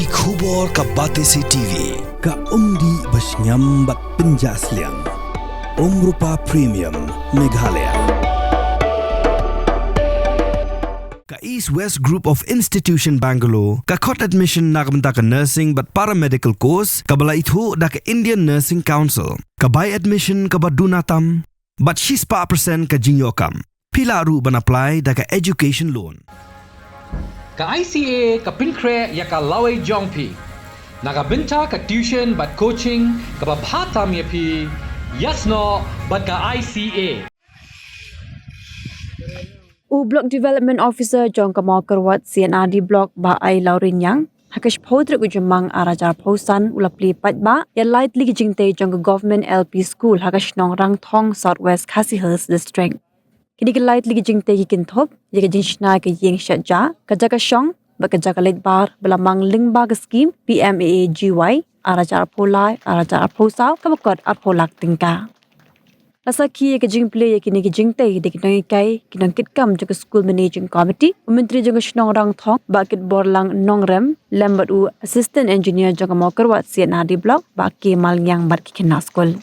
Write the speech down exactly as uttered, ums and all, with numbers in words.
Ki khubor ka Batesi T V, ka umdih ba shngiam bad pynjah sliang. Umrupa Premium, Meghalaya. Ka East West Group of Institution Bangalore, ka khot admission na ka bynta ka nursing bad paramedical course, kaba la ithuh da ka Indian Nursing Council, ka bai admission kaba duna tam, bad shispah percent ka jingïoh kam. Phi lah ruh ban apply da ka education loan. Ka I C A ka pynkhreh ïa ka lawei jong phi na ka bynta ka tuition bad coaching kaba bha tam ïa phi, ïasnoh bad ka I C A. U Block Development Officer jong ka Mawkyrwat C and R D Block, Bah Ailawriang, ha ka shiphew tarik u Jymmang ar hajar arphew san u la plie paidbah ïa lai tylli ki jingtei jong ka Government L P School ha ka shnong Rangthong, South West Khasi Hills District. Kine ki lai tylli ki jingtei ki kynthup ïa ka jingshna ka ïing shet ja, ka jaka shong bad ka jaka leit bar ba la mang lyngba ka skim P M A A G Y ar hajar arphew lai ar hajar arphew saw kaba kot arphew lak tyngka. La sakhi ïa ka jingplie ïa kine ki jingtei da ki nonghikai, ki nongkitkam jong ka School Managing Committee, u Myntri jong ka shnong Rangthong, Bah Kitborlang Nongrem, lem bad u Assistant Engineer jong ka Mawkyrwat C and R D Block, Bah K Malngiang bad ki khynnah skul.